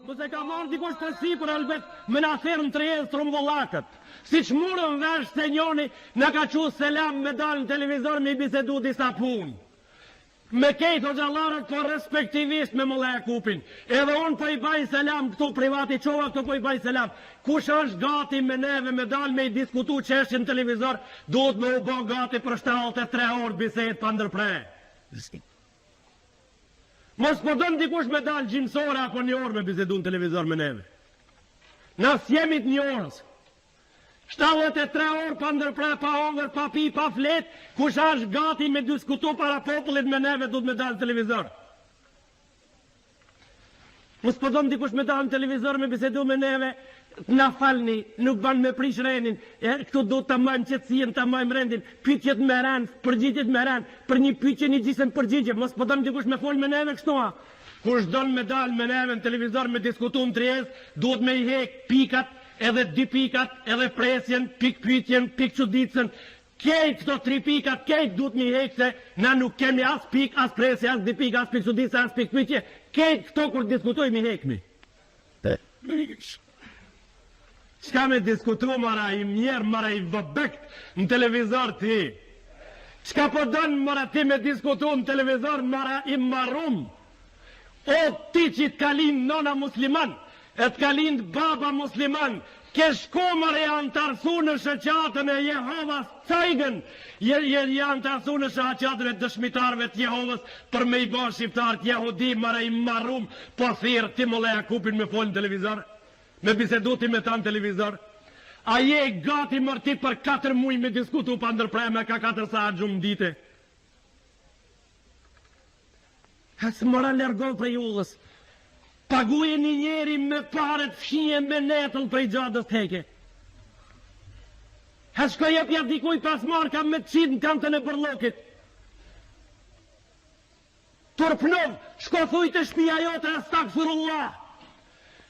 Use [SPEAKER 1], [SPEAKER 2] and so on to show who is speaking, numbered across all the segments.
[SPEAKER 1] Mos e ka marrë dikush përsipër helbet me na thirrë në tryezë të rrumbullakët. Siç murëm vesh se njoni na ka çu selam me dalë në televizor me i bisedu disa punë. Me kejt hoxhallarët po respektivisht me Mulla Jakupin. Edhe unë po i baj selam këtu privat i çova këtu po i baj selam. Kush është gati me neve me dalë me i diskutu çështjet në televizor duhet me u bo gati për 73 orë bisedë pa ndërpre. Mos po don dikush me dal gjymsë ore apo një orë me bisedu në televizor me neve. Na s'jemi të një orës. 73 orë pa ndërpre, pa hongër, pa pi, pa flet, kush është gati me diskutu para popullit me neve duhet me dal në televizor. Mos po don dikush me dalë në televizor me bisedu me neve, na falni, nuk ban me prish rendin, e, këtu duhet ta mbajmë qetësinë, ta mbajmë rendin, pyetjet me rend, përgjigjet me rend, për një pyetje një gjysmë përgjigje, mos po don dikush me fol me neve kështu a? Kush don me dalë me neve në televizor me diskutu në tryezë, duhet me i hek pikat, edhe dy pikat, edhe presjen, pikëpyetjen, pikëçuditësen, Kejt këto tri pikat kejt duhet me i hek se na nuk kemi as pik as presje as dy pika as pikëçuditëse as pikëpyetje kejt këto kur diskutojmë i hekmi Çka me diskutu more i mjerë more i vobekt në televizor ti Çka po don more ti me diskutu në televizor more i marrum O ti që të ka lind nona musliman e të ka lind baba musliman ke shku more je antarësu në shoqatën e Jehovas Zeugen je je je antarësu në shoqatën e dëshmitarëve të Jehovës për me i ba shqiptarët jehudi more i marrum po thirr ti Mulla Jakupin me fol në televizor me bisedu ti me ta në televizor a je gati mor ti për 4 muaj me diskutu pa ndërpre me ka 4 sahat gjumë n'ditë Hec more largohu prej udhës. Paguje një njeri me pare të fshije me netëll prej xhadës të heke. Hec shko jepja dikuj pesë marka me të qitë në kantën e bërllokit. Turpnohu, shko thuj te shpia jote, estagfirullah.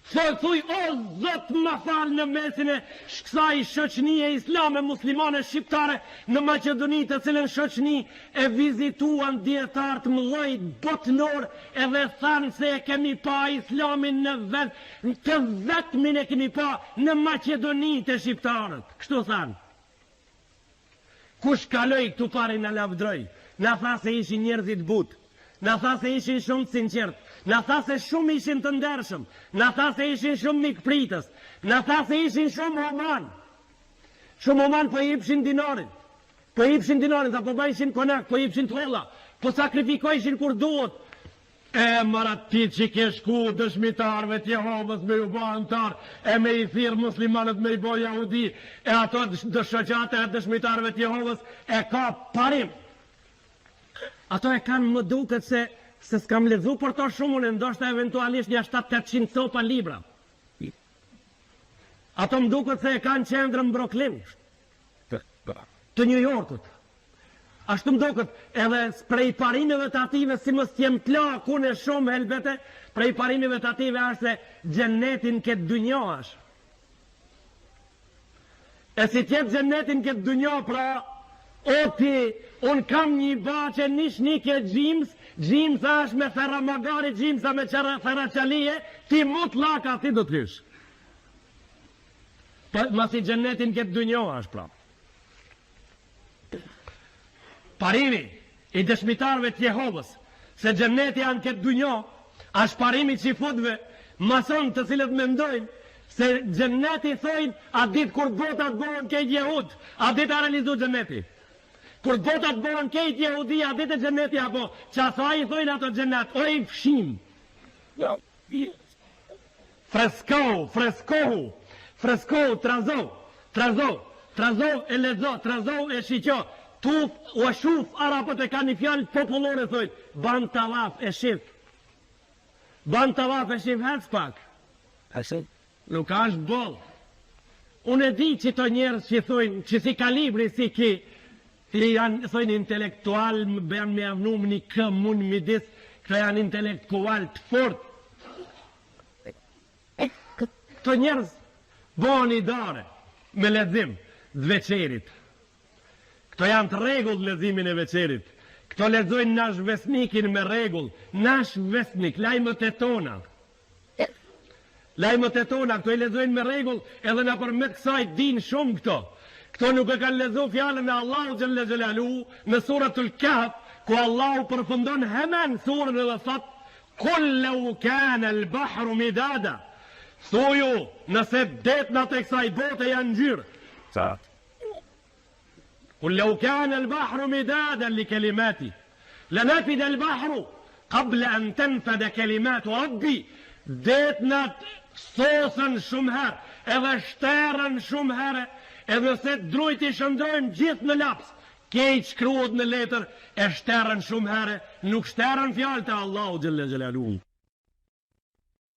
[SPEAKER 1] Thuj, thuj, o Zot ma fal në mesin e kësaj shoqnie islame muslimane shqiptare në Maqedoni të cilën shoqni e vizituan dijetarë të mëdhej botënorë edhe thanë se e kemi pa islamin në vend të vetmin e kemi pa në Maqedoni te shqiptarët. Kështu thanë. Kush kaloi këtu pari na lavdroi, na tha se ishin njerëz të butë, na tha se ishin shumë të sinqertë, na tha se shumë ishin të ndershëm, na tha se ishin shumë mikpritës, na tha se ishin shumë human. Shumë human po i jepshin dinarin. Po i jepshin dinarin, tha po bajshin konak, po i jepshin të holla, po sakrifikojshin kur duhet. E more ti që ke shku dëshmitarëve të Jehovës me ju ba anëtar e me i thirr muslimanët me i bo jahudi e ato shoqata e dëshmitarëve të Jehovës e ka parim ato e kanë më duket se se s'kam lexu për to shumë unë ndoshta eventualisht nja 7-800 copa libra ato më duket se e kanë qendrën në Brooklyn të New Yorkut Ashtu më duket, edhe prej parimeve të atyve si mos të jem plak unë shumë helbete, prej parimeve të atyve është se xheneti në këtë dynja është. E si të jetë xheneti në këtë dynja, pra, o ti, unë kam një baçe nish një ke gjims, gjimsa është me ferra magari, gjimsa me qerra ferra qalije, ti mutllak aty do të hysh. Po, masi xheneti në këtë dynja është, pra. Parimi i dëshmitarëve të Jehovës se xheneti a në këtë dynja është parimi i çifutëve mason të cilët mendojnë se xheneti thojnë atë ditë kur bota të bëhen kejt jehud, atë ditë a realizu xheneti. Kur bota të bëhen kejt jehudi, atë ditë xheneti apo qasaj i thojnë ato xhenet, o i fshim. Freskohu, freskohu, freskohu, trazohu, trazohu, trazohu e lexo, trazohu e shiqo, tuf, o shuf, arabët e kanë një fjalë popullore thojnë, ban tavaf e shif, ban tavaf e shif, hec pak. Nuk është boll. Unë e di që to njerëz që thojnë, që si kalibri si ki, ti janë, thojnë intelektual, më bën me avnu më një kë mun midis, këta janë intelektual të fort. Këto njerëz bëhen idare me lexim të veçerit. Këto janë të rregullt në leximin e veçerit. Këto lexojnë nash vesnikin me rregull, nash vesnik, lajmët e tona. Lajmet e tona, këto i lexojnë me rregull edhe nëpërmjet kësaj dinë shumë këto. Këto nuk e kanë lexu fjalën e Allahut xhelle xhelaluhu në Suratul Kahf, ku Allahu përfundon hemen surën edhe thotë Kul lau kana al bahru midada. Thuju, nëse detnat e kësaj bote janë ngjyrë.
[SPEAKER 2] Sa?
[SPEAKER 1] Kul lau kana al bahru midadan li kalimati. La nafida al bahru qabla an tanfada kalimatu rabbi. Detnat sosen shumë herë, edhe shteren shumë herë, edhe nëse drujt i shndrojmë gjithë në laps, kejt shkruhet në letër, e shteren shumë herë, nuk shteren fjalët e Allahut xhelle xhelaluhu.